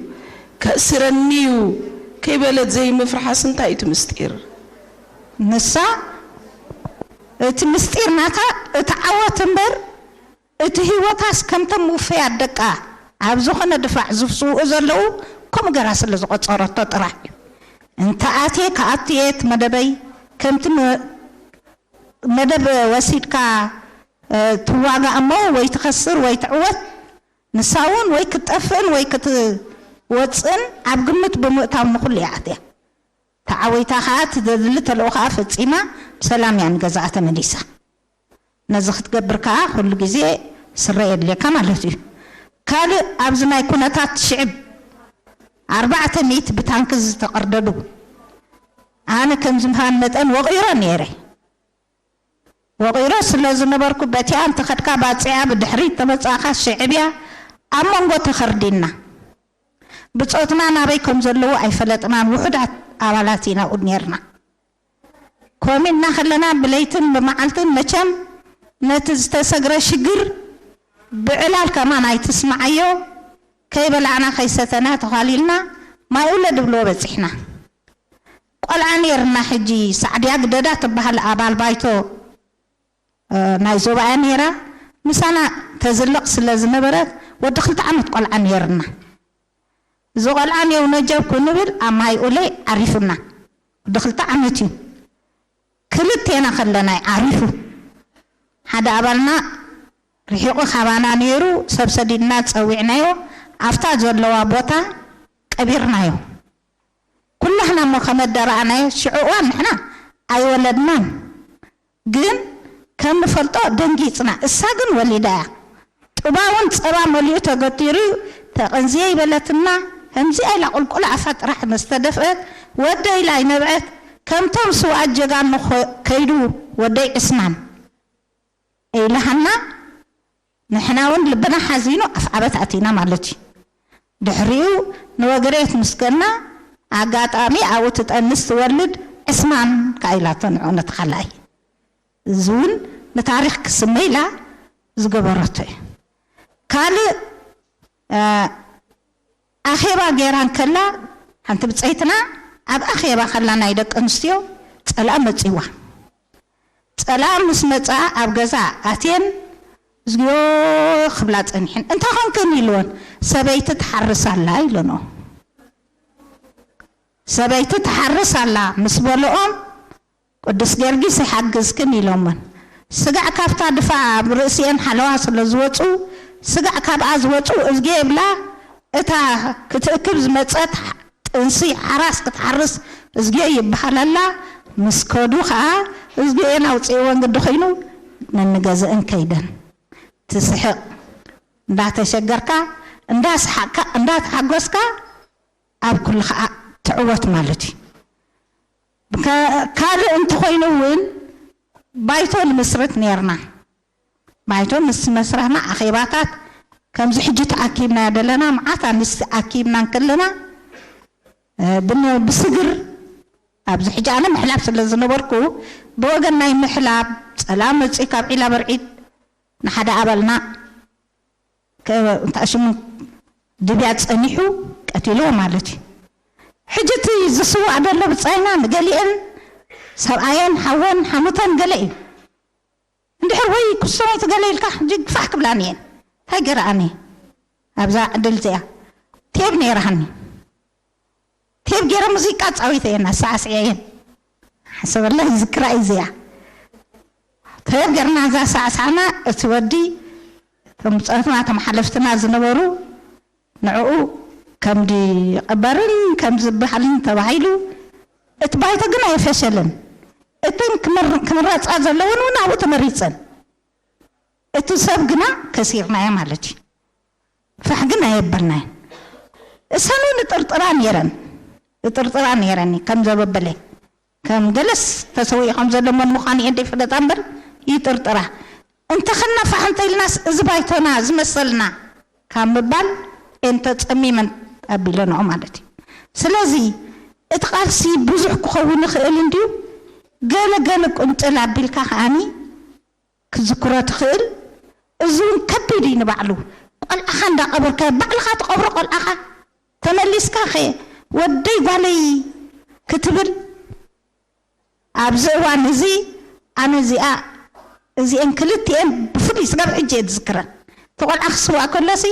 ከእስረኒ እዩ ከይበለት ዘይምፍርሓስ እንታይ እዩ እቲ ምስጢር? ንሳ እቲ ምስጢር ናታ እቲ ዓወት እምበር፣ እቲ ህይወታስ ከምቶም ውፉያት ደቃ ኣብ ዝኾነ ድፋዕ ዝስውኡ ዘለዉ ከምኡ ገራ ስለ ዝቖጸረቶ ጥራሕ እዩ። እንተ ኣትየ ክኣቱ እየ እቲ መደበይ፣ ከምቲ መ-፣ መደብ ወሲድካ፣ እ፣ ትዋጋእ እሞ ወይ ትኸስር ወይ ትዕወት፣ ንሳ እውን ወይ ክትጠፍእን ወይ ክትወጽእን ኣብ ግምት ብምእታው ንኹሉ እያ ኣትያ። ተዓዊታ ኸኣ እቲ ዘድሊ ተልእኾኣ ፈጺማ ብሰላም እያ ንገዛኣ ተመሊሳ። ነዚ ክትገብር ከኣ ኩሉ ግዜ ስረ የድልየካ ማለት እዩ። ካልእ ኣብዚ ናይ ኩነታት ሽዕብ ኣርባዕተ ሚእቲ ብታንኪ ዝተቐርደዱ ኣነ ከምዚ ምዃን መጠን ወቒረ ነይረ። ወቒረ ስለ ዝነበርኩ በቲኣ እንተኸድካ ባጽዕያ ብድሕሪት ተመጻእካ ሽዕብያ ኣብ መንጎ ተኸርዲና፣ ብጾትና ናበይ ከም ዘለዉ ኣይፈለጥናን፣ ውሑዳት ኣባላት ኢና ኣብኡ ነይርና። ኮሚና ከለና ብለይትን ብመዓልትን መቸም ነቲ ዝተሰግረ ሽግር ብዕላል ከማን ኣይትስምዓዮ፣ ከይበላዕና ከይሰተና ተዃሊልና ማይ ውለድ ብልዎ በጺሕና። ቆልዓ ነይርና። ሕጂ ሳዕድያ ግደዳ ትበሃል ኣባል ባይቶ፣ እ፣ ናይ ዞባ'ያ ነይራ። ምሳና ተዝልቕ ስለ ዝነበረት ወዲ ክልተ ዓመት ቆልዓ ነይርና። እዚ ቆልዓ ኔው ነጀብ ክንብል ኣብ ማይ ኡለይ ዓሪፉና። ወዲ ክልተ ዓመት እዩ። ክልቴና ከለና እዩ ዓሪፉ። ሓደ ኣባልና ርሒቑ ካባና ነይሩ፣ ሰብ ሰዲድና ጸዊዕናዮ፣ ኣብታ ዘለዋ ቦታ ቀቢርናዮ። ኩላህና እሞ ከመ ደረኣናዮ፣ ሽዑ እዋን ንሕና ኣይወለድናን፣ ግን ከም ንፈልጦ ደንጊጽና። እሳ ግን ወሊዳ እያ። ጡባ እውን ጸባ መሊኡ ተገቲሩ እዩ። ተቐንዝየ ይበለትና። ከምዚኣ ኢላ ቁልቁል ኣፋ ጥራሕ ምስ ተደፍአት፣ ወደይ ኢላ ኣይነብዐት። ከምቶም ስውኣት ጀጋኑ ኸ-፣ ከይዱ ወደይ ዕስማን ኢላሃና፣ ንሕና እውን ልብና ሓዚኑ ኣፍዓበት ኣቲና ማለት እዩ። ድሕሪኡ ንወገሬት ምስ ከድና፣ ኣጋጣሚ ኣብኡ ትጠንስ ትወልድ፣ ዕስማን ከኣ ኢላቶ ንዕኡ ነቲ ካልኣይ። እዚ እውን ንታሪኽ ክስመ ኢላ ዝገበረቶ እዩ። ካልእ፣ እ፣ ኣኼባ ገይራ እንከላ፣ ሓንቲ ብጸይትና ኣብ ኣኼባ ከላ ናይ ደቂ ኣንስትዮ ጸላእ መጺዋ። ጸላእ ምስ መጻ ኣብ ገዛ ኣትየን፣ "እዝግዮ" ክብላ ጸኒሐን። "እንታይ ኾንክን?" ኢልወን። "ሰበይቲ ትሓርስ ኣላ" ኢለንኦ። "ሰበይቲ ትሓርስ ኣላ" ምስ በልኦም፣ "ቅዱስ ጊዮርጊስ ይሓግዝክን" ኢሎመን። ስጋዕ ካብታ ድፋ ኣብ ርእሲኤን ሓለዋ ስለ ዝወጹ፣ ስጋዕ ካብኣ ዝወጹ እዝግዮ ይብላ። እታ ክትእክብ ዝመጸት ጥንሲ ሓራስ ክትሓርስ እዝግዮ ይበሃለላ። ምስ ከዱ ኸኣ እዝግዮኤን ኣውጽእወን ግዲ ኾይኑ ነንገዝእን ከይደን። ትስሕቕ፣ እንዳተሸገርካ፣ እንዳሰሓቕካ፣ እንዳተሓጎስካ ኣብ ኩሉ ኸኣ ትዕወት ማለት እዩ። ከ-፣ ካልእ እንተኾይኑ እውን ባይቶ ንምስርት ነይርና። ባይቶ ምስ መስራትና ኣኼባታት ከምዚ ሕጂ ተኣኪብና ዘለና መዓት ኣንስቲ ኣኪብና እንከለና፣ እ፣ ብን-፣ ብስግር ኣብዚ ሕጂ ኣነ ምሕላብ ስለ ዝነበርኩ ብወገን ናይ ምሕላብ ጸላም መጺኡ ካብ ዒላ በርዒድ ንሓደ ኣባልና ከ-፣ እንታይ ሽሙ ድብያ ጸኒሑ ቀቲልዎ ማለት እዩ። ሕጂ እቲ ዝስዋእ ዘሎ ብጻይና ንገሊአን ሰብኣየን ሓወን ሓሙተን ገለ እዩ። እንድሕር ወይ ክስቶም ኣይትገለ ኢልካ ሕጂ ግፋሕ ክብላን እየን። እንታይ ገረኣኒ ኣብዛ ዕድል እዚኣ ቴብ ነይራሃኒ። ቴብ ገይረ ሙዚቃ ጻዊተ እየን ኣሳዕስዐ እየን። ሓሰበላ ይዝክራ እዩ እዚኣ። ቴብ ገርና እዛ ሳዕሳዕና እቲ ወዲ እቶም ጸወትና እቶም ሓለፍትና ዝነበሩ ንዕኡ ከም ድቐበርን ከም ዝበሃልን ተባሂሉ፣ እቲ ባይቶ ግን ኣይፈሸልን። እተን ክምር-፣ ክምረጻ ዘለወን እውን ኣብኡ ተመሪጸን። እቲ ሰብ ግና ከሲርናዮ ማለት እዩ። ፋሕ ግን ኣየበልናዮን። እሰን እውን ይጥርጥራ ነይረን። ይጥርጥራ ነይረን ከም ዘበበለ። ከም ገለስ ተሰዊኡ ከም ዘሎ መን ምዃኑ እየ ዘይፍለጣ እምበር ይጥርጥራ። እንተኸና ፋሕ እንተኢልናስ እዚ ባይቶና ዝመሰልና ካብ ምባል እየን ተጸሚመን ኣቢለንኦ ማለት እዩ። ስለዚ እቲ ቃልሲ ብዙሕ ክኸውን ይኽእል እንድዩ፣ ገለ ገለ ቁንጥል ኣቢልካ ከኣኒ ክዝክሮ ትኽእል። እዚ እውን ከቢድ እዩ ንባዕሉ። ቆልዓኻ እንዳቐበርካዮ፣ ባዕልኻ ትቐብሮ ቆልዓኻ፣ ተመሊስካ ኸ ወደይ ጓለይ ክትብል፣ ኣብዚ እዋን እዚ ኣነ እዚኣ፣ እዚአን ክልቲአን ብፍሉይ ስጋብ ሕጂ እየ ዝዝክረን። እቲ ቆልዓ ክስዋእ ከሎሲ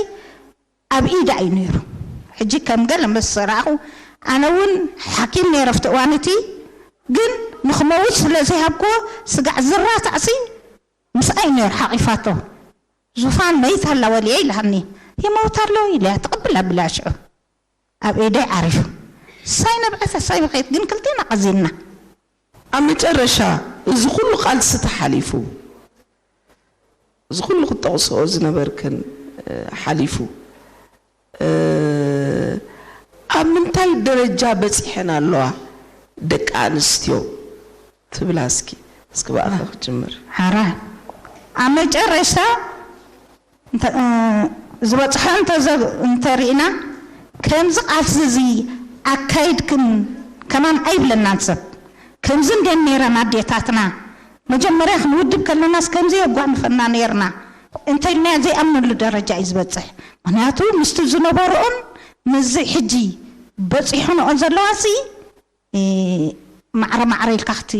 ኣብ ኢዳ እዩ ነይሩ። ሕጂ ከም ገለ ምስ ረኣኹ፣ ኣነ እውን ሓኪም ነይረ ኣብቲ እዋን እቲ፣ ግን ንኽመውት ስለ ዘይሃብክዎ፣ ስጋዕ ዝራታዕሲ ምስኣይ ነይሩ ሓቒፋቶ። ዙፋን መይት ኣላ ወልየ ኢላኒ። ይመውት ኣሎ ኢለያ፣ ትቕብል ኣቢላ ሽዑ ኣብ ኢደይ ዓሪፉ። ሳይ ነብዐት፣ ሳይ በኸየት፣ ግን ክልቴና ቀዚልና። ኣብ መጨረሻ እዚ ኩሉ ቃልሲ ተሓሊፉ፣ እዚ ኩሉ ክትጠቕስኦ ዝነበርክን፣ እ፣ ሓሊፉ፣ እ፣ ኣብ ምንታይ ደረጃ በጺሐን ኣለዋ ደቂ ኣንስትዮ ትብላ? እስኪ፣ እስኪ ብኣኻ ክጅምር። ሓራ፣ ኣብ መጨረሻ እንተ-፣ እ፣ ዝበፅሖ እንተዘ- እንተርኢና፣ ከምዚ ቃልሲ እዚ ኣካይድክን ከማን ኣይብለናን ሰብ። ከምዚ እንድየን ነይረን ኣዴታትና። መጀመርያ ክንውድብ ከለናስ ከምዚ የጓንፈና ነይርና እንተኢልናዮ ዘይኣምነሉ ደረጃ እዩ ዝበፅሕ። ምክንያቱ ምስቲ ዝነበርኦን ምስዚ ሕጂ በፂሑንኦን ዘለዋሲ፣ እ፣ ማዕረ ማዕረ ኢልካ ክቲ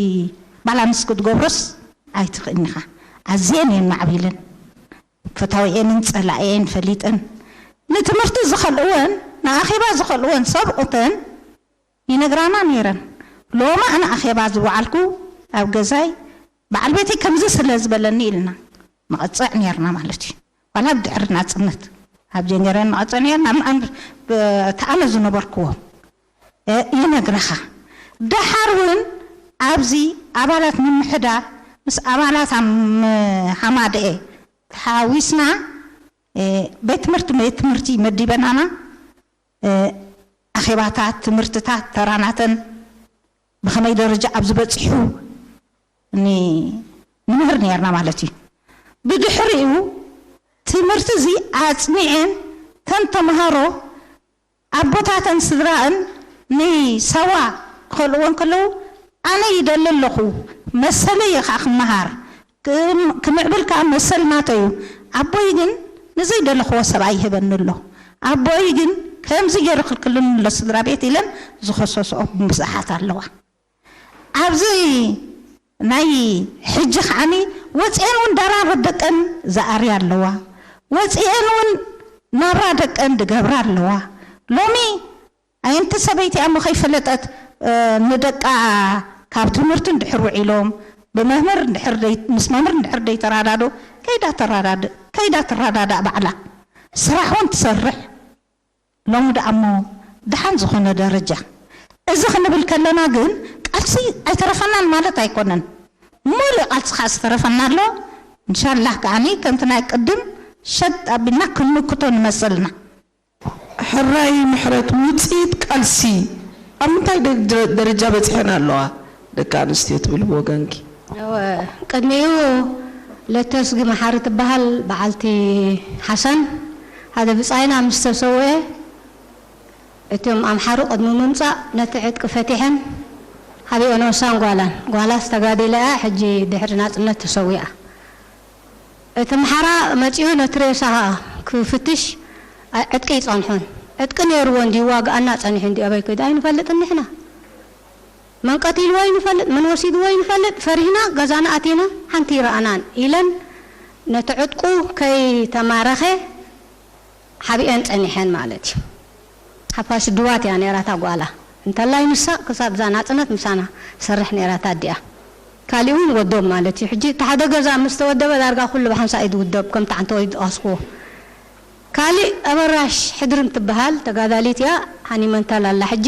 ባላንስ ክትገብሮስ ኣይትኽእልን ኢኻ። ኣዝየን እየን ማዕቢለን። ፈታዊኤንን ጸላኢኤን ፈሊጠን፣ ንትምህርቲ ዝኸልእወን፣ ንኣኼባ ዝኸልእወን ሰብኡተን ይነግራና ነይረን። ሎሚ ኣነ ኣኼባ ዝወዓልኩ ኣብ ገዛይ በዓል ቤተይ ከምዚ ስለ ዝበለኒ ኢልና ንቐጽዕ ነይርና ማለት እዩ። ዋላ ብድሕሪ ናጽነት ኣብ ጀንጀረን ንቐጽዕ ነይርና። ንኣን-፣ ብ-፣ እቲ ኣነ ዝነበርክዎ፣ እ፣ ይነግረኻ። ደሓር እውን ኣብዚ ኣባላት ምምሕዳር ምስ ኣባላት ኣም-፣ ሃማደኤ ተሓዊስና፣ እ፣ ቤት ትምህርቲ፣ ቤት ትምህርቲ መዲበናና፣ እ፣ ኣኼባታት፣ ትምህርትታት፣ ተራናተን ብኸመይ ደረጃ ኣብ ዝበጽሑ ኒ-፣ ንምህር ነይርና ማለት እዩ። ብድሕሪኡ ትምህርቲ እዚ ኣጽኒዐን ተን ተምሃሮ ኣቦታተን ስድራእን ንሳዋ ክኸልእወን ከለዉ፣ ኣነ ይደሊ ኣለኹ፣ መሰለይ እየ ከዓ ክመሃር፣ ክም-፣ ክምዕብል ከዓ መሰል ናተይ እዩ። ኣቦይ ግን ንዘይደለኽዎ ሰብኣይ ይህበኒ ኣሎ። ኣቦይ ግን ከምዚ ገይሩ ክልክልኒ ኣሎ ስድራ ቤት ኢለን ዝኸሰስኦ ብዙሓት ኣለዋ። ኣብዚ ናይ ሕጂ ከዓኒ ወፂኤን እውን ዳራር ደቀን ዝኣርያ ኣለዋ። ወፂኤን እውን ናብራ ደቀን ድገብራ ኣለዋ። ሎሚ ኣየንቲ ሰበይቲ እሞ ከይፈለጠት፣ እ፣ ንደቃ ካብ ትምህርቲ እንድሕር ውዒሎም ብመምህር እንድሕር ደይ-፣ ምስ መምህር እንድሕር ደይተራዳዶ ከይዳ ተራዳድ-፣ ከይዳ ትረዳዳእ ባዕላ ስራሕ እውን ትሰርሕ። ሎሚ ደኣ እሞ ደሓን ዝኾነ ደረጃ። እዚ ክንብል ከለና ግን ቃልሲ ኣይተረፈናን ማለት ኣይኮነን። ሙሉእ ቃልሲ ከኣ ዝተረፈና ኣሎ። እንሻላህ ከኣኒ ከምቲ ናይ ቅድም ሸጥ ኣቢልና ክንምክቶ ንመሰልና። ሕራይ ምሕረት፣ ውጽኢት ቃልሲ ኣብ ምንታይ ደ-፣ ደረጃ በጺሐን ኣለዋ ደቂ ኣንስትዮ ትብል ብወገንኪ? እወ፣ ቅድሚኡ ለተስጊ መሓሪ ትበሃል በዓልቲ ሓሰን፣ ሓደ ብጻይና ምስ ተሰውኤ፣ እቶም ኣምሓሩ ቅድሚ ምምጻእ ነቲ ዕጥቂ ፈቲሐን ሃቢኦን ወሳን ጓላን፣ ጓላስ ተጋዲላ እያ፣ ሕጂ ድሕሪ ናጽነት ተሰዊኣ። እቲ ኣምሓራ መጺኡ ነቲ ሬሳ ክፍትሽ፣ አ-፣ ዕጥቂ ይጸንሖን። ዕጥቂ ነይርዎ እንዲ ይዋግኣና ጸኒሑ እንዲ ኣበይ ከይዱ ኣይንፈልጥን ንሕና። መን ቀቲልዎ ይንፈልጥ፣ መን ወሲድዎ ይንፈልጥ፣ ፈሪህና ገዛና ኣቲና ሓንቲ ይረኣናን ኢለን ነቲ ዕጥቁ ከይተማረኸ ሓቢአን ጸኒሐን ማለት እዩ። ሓፋሽ ድዋት እያ ነይራ እታ ጓላ። እንተላይ ንሳ ክሳብ እዛ ናጽነት ምሳና ትሰርሕ ነይራ እታ ኣዲኣ። ካሊእ እውን ወዶም ማለት እዩ። ሕጂ እቲ ሓደ ገዛ ምስ ተወደበ ዳርጋ ኩሉ ብሓንሳእ እዩ ዝውደብ፣ ከምቲ ዓንተወይ ዝጠቐስክዎ። ካሊእ ኣበራሽ ሕድርም ትበሃል ተጋዳሊት እያ፣ ሃኒመንታል ኣላ ሕጂ።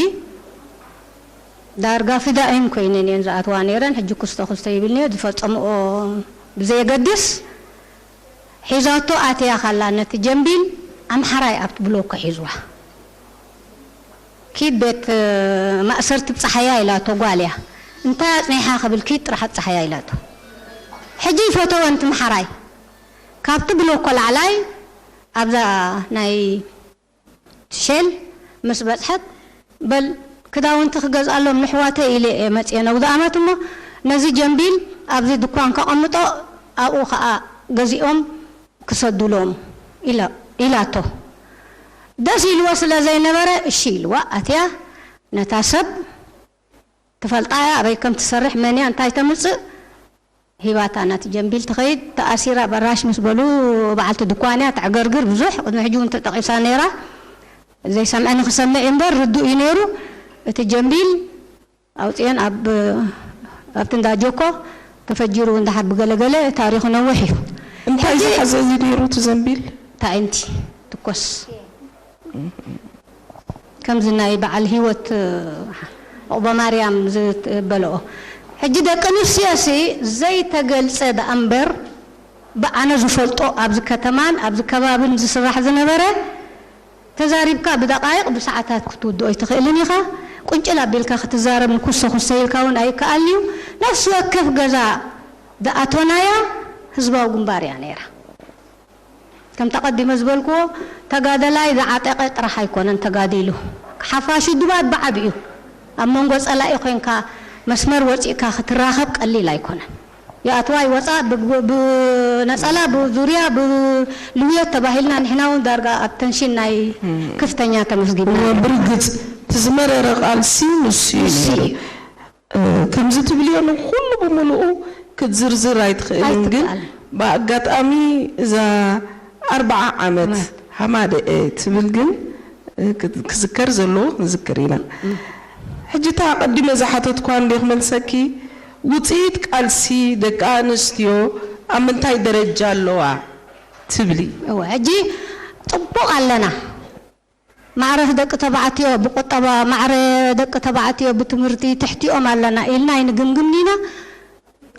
ዳርጋ ፍዳኢን ኮይነን እየን ዝኣትዋ ነይረን። ሕጂ ኩስቶ ኩስቶ ይብል እኒኦ፣ ዝፈጸምኦ ብዘየገድስ ሒዛቶ ኣትያ ካላ ነቲ ጀምቢል ኣምሓራይ ኣብቲ ብሎኮ ሒዝዋ። ኪድ ቤት ማእሰርቲ ብፀሓያ ኢላቶ ጓል እያ። እንታይ ኣፅኒሓ ክብል ኪድ ጥራሕ ብፀሓያ ኢላቶ። ሕጂ ይፈተወ ንቲ ኣምሓራይ ካብቲ ብሎኮ ላዕላይ ኣብዛ ናይ ሸል ምስ በፅሐት፣ በል ክዳውንቲ ክገዝኣሎም ንሕዋተይ ኢለ እየ መፅየ ነጉዳ ኣመት እሞ ነዚ ጀምቢል ኣብዚ ድኳን ከቐምጦ ኣብኡ ከዓ ገዚኦም ክሰዱሎም ኢላ-፣ ኢላቶ። ደስ ኢልዎ ስለ ዘይነበረ እሺ ኢልዋ ኣትያ ነታ ሰብ ትፈልጣ እያ፣ ኣበይ ከም ትሰርሕ፣ መን እያ፣ እንታይ ተምጽእ ሂባታ። ናቲ ጀምቢል ትኸይድ ተኣሲራ በራሽ ምስ በሉ በዓልቲ ድኳን እያ ተዕገርግር ብዙሕ፣ ቅድሚ ሕጂ እውን ተጠቒሳ ነይራ። ዘይሰምዐ ንኽሰምዕ እዩ እምበር ርዱእ እዩ ነይሩ። እቲ ጀምቢል ኣውፅኤን ኣብ፣ ኣብቲ እንዳ ጆኮ ተፈጂሩ እውን ደሓር ብገለገለ ታሪኹ ነዊሕ እዩ። እንታይ ሕጂ ዝሓዘ እዩ ነይሩ እቲ ዘምቢል? ታይንቲ ትኮስ። ከምዚ ናይ በዓል ህይወት ዑቕበ ማርያም ዝበልኦ። ሕጂ ደቂ ኣንስትዮሲ ዘይተገልጸ ደኣ እምበር ብኣነ ዝፈልጦ ኣብዚ ከተማን ኣብዚ ከባብን ዝስራሕ ዝነበረ ተዛሪብካ ብደቓይቕ ብሰዓታት ክትውድኦ ኣይትኽእልን ኢኻ። ቁንጭል ኣቢልካ ክትዛረብ ንኩሰ ኩሰ ኢልካ እውን ኣይከኣልን እዩ። ነፍሲ ወከፍ ገዛ ዝኣቶናያ ህዝባዊ ግንባር እያ ነይራ። ከምቲ ኣቐዲመ ዝበልክዎ፣ ተጋደላይ ዝዓጠቐ ጥራሕ ኣይኮነን ተጋዲሉ። ሓፋሹ ድባብ ብዓቢኡ ኣብ መንጎ ጸላኢ ኮንካ መስመር ወጺእካ ክትራኸብ ቀሊል ኣይኮነን። ይኣትዋ ይወጻ፣ ብ-፣ ብ-፣ ብነጸላ፣ ብዙርያ፣ ብልውየት ተባሂልና ንሕና እውን ዳርጋ ኣብ ተንሽን ናይ ከፍተኛ ተመስጊብና እወ፣ ነርና። ብርግጽ እቲ ዝመረረ ቃልሲ ንሱ እዩ ንሱ ነይሩ። እዩ። እ፣ ከምዚ ትብልዮ ንኹሉ ብምሉኡ ክትዝርዝር ኣይትኽእልን፣ ግን ኣይትከኣልን። ብኣጋጣሚ እዛ ኣርብዓ ዓመት ዓመት። ሃማደኤ ትብል ግን፣ እ፣ ክት-፣ ክዝከር ዘለዎ ክንዝክር ኢና። ሕጂ እታ ኣቐዲመ ዝሓተትኳ እንድየ ክመልሰኪ፣ ውጽኢት ቃልሲ ደቂ ኣንስትዮ ኣብ ምንታይ ደረጃ ኣለዋ ትብሊ? እወ፣ ሕጂ ጽቡቕ ኣለና። ማዕረ ደቂ ተባዕትዮ ብቁጠባ፣ ማዕረ ደቂ ተባዕትዮ ብትምህርቲ ትሕቲኦም ኣለና ኢልና ኣይንግምግምን ኢና።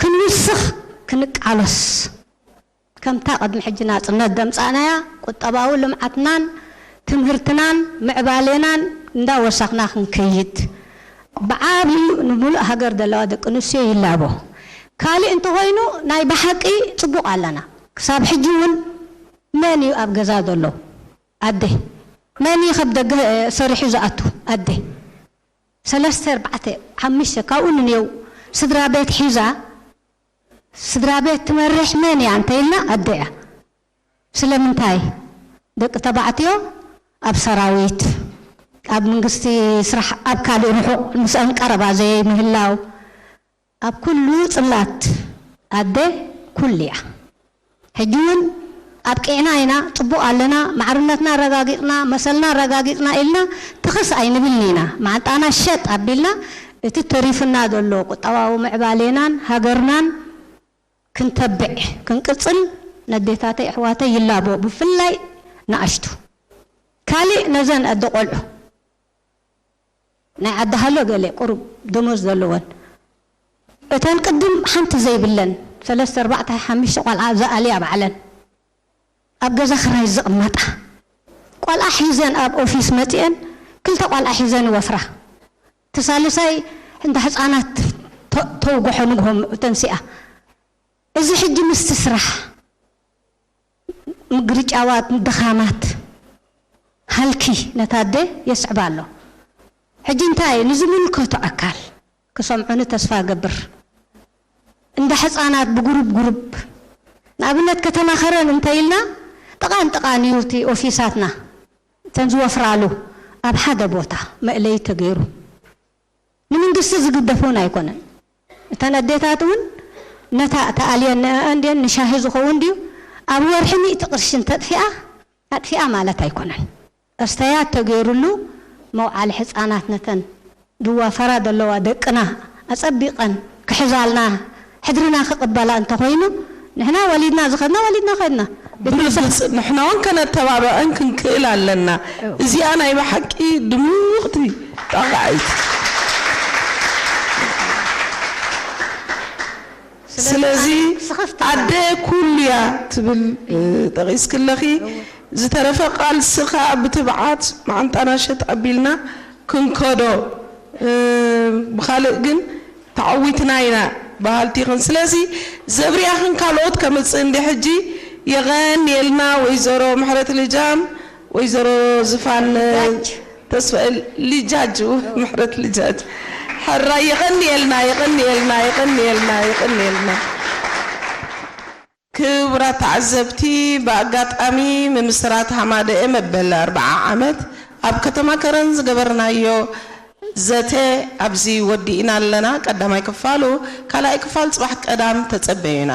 ክንውስኽ ክንቃለስ። ከምታ ቅድሚ ሕጂ ናጽነት ዘምጻእናያ ቁጠባዊ ልምዓትናን ትምህርትናን ምዕባሌናን እንዳወሰኽና ክንከይድ። ብዓብዩ ንምሉእ ሃገር ዘለዋ ደቂ ኣንስትዮ ይላቦ። ካልእ እንተኾይኑ ናይ ብሓቂ ጽቡቕ ኣለና። ክሳብ ሕጂ እውን መን እዩ ኣብ ገዛ ዘሎ? ኣደ። መን እዩ ካብ ደገ፣ እ፣ ሰሪሑ ዝኣቱ? ኣደ። ሰለስተ፣ ኣርባዕተ፣ ሓሙሽተ፣ ካብኡ ንንየው ስድራ ቤት ሒዛ፣ ስድራ ቤት ትመርሕ መን እያ እንተ ኢልና፣ ኣደ እያ። ስለምንታይ? ደቂ ተባዕትዮ ኣብ ሰራዊት፣ ኣብ መንግስቲ ስራሕ፣ ኣብ ካልእ ርሑቕ ምስአን ቀረባ ዘይምህላው፣ ኣብ ኩሉ ጽላት ኣደ ኩሉ እያ። ሕጂ እውን ኣብቂዕና ኢና፣ ጽቡቕ ኣለና፣ ማዕርነትና ኣረጋጊጽና፣ መሰልና ኣረጋጊጽና ኢልና ትኽስ ኣይንብልን ኢና። ማዕንጣና ሸጥ ኣቢልና፣ እቲ ተሪፉና ዘሎ ቁጠባዊ ምዕባሌናን ሃገርናን ክንተብዕ፣ ክንቅጽል ነዴታተይ ኣሕዋተይ ይላቦ፣ ብፍላይ ንኣሽቱ። ካልእ ነዘን ኣደ ቆልዑ ናይ ዓዲ ሃሎ ገለ ቁሩብ ደሞዝ ዘለወን። እተን ቅድም ሓንቲ ዘይብለን፣ ሰለስተ፣ ኣርባዕተ፣ ሓሙሽተ ቆልዓ ዝኣልያ ባዕለን። ኣብ ገዛ ክራይ ዝቕመጣ። ቆልዓ ሒዘን ኣብ ኦፊስ መጺአን፣ ክልተ ቆልዓ ሒዘን ይወፍራ። እቲ ሳልሳይ እንዳ ህጻናት ተ-፣ ተውግሖ ንግሆ ተንሲኣ። እዚ ሕጂ ምስቲ ስራሕ ምግርጫዋት፣ ድኻማት፣ ሃልኪ ነታ ኣደ የስዕባ ኣሎ። ሕጂ እንታይ ንዝምልከቶ ኣካል ክሰምዑኒ ተስፋ እገብር። እንዳ ሕጻናት ብጉሩብ ጉሩብ፣ ንኣብነት ከተማ ከረን እንተ ኢልና፣ ጥቓን ጥቓን እዩ እቲ ኦፊሳትና። እተን ዝወፍራሉ ኣብ ሓደ ቦታ መእለዪ ተገይሩ። ንመንግስቲ ዝግደፍ እውን ኣይኮነን። እተን ኣዴታት እውን ነታ ተኣልየን ንእአን ድየን ንሻሂ ዝኸውን ድዩ? ኣብ ወርሒ ሚእቲ ቅርሺ እንተጥፊኣ፣ ኣጥፊኣ ማለት ኣይኮነን። ኣስተያየት ተገይሩሉ መውዓሊ ሕጻናት ነተን ዝዋፈራ ዘለዋ ደቅና ኣጸቢቐን ክሕዛልና፣ ሕድርና ክቕበላ እንተኾይኑ፣ ንሕና ወሊድና ዝኸድና፣ ወሊድና ከድና። ቤት ብርግጽ፣ ንሕና እውን ከነተባብዐን ክንክእል ኣለና። እዎ። እዚኣ ናይ ብሓቂ ድምቕቲ ጣቕዒት። ስለዚ ስለዚ ስኽፍታ ኣደ ኩሉ እያ ትብል፣ እ፣ ጠቒስክለኺ። እዎ። ዝተረፈ ቃልሲ ኸኣ ብትብዓት ማዓንጣና ሸጥ ኣቢልና ክንከዶ፣ እ፣ ብኻልእ ግን ተዓዊትና ኢና በሃልቲ ኢኽን። ስለዚ ዘብርያኽን ካልኦት ከምጽእ እንዲ ሕጂ። የቐንየልና ወይዘሮ ምሕረት ልጃም፣ ወይዘሮ ዝፋን፣ እ፣ ጃጅ። ተስፋ ልጃጅ፣ ምሕረት ልጃጅ። ሕራይ የቐንየልና፣ የቐንየልና፣ የቐንየልና፣ የቐንየልና። ክቡራት ተዓዘብቲ፣ ብኣጋጣሚ ምምስራት ሃማደኤ መበል ኣርብዓ ዓመት ኣብ ከተማ ከረን ዝገበርናዮ ዘተ ኣብዚ ወዲእና ኣለና። ቀዳማይ ክፋሉ፣ ካልኣይ ክፋል ጽባሕ ቀዳም ተጸበዩና።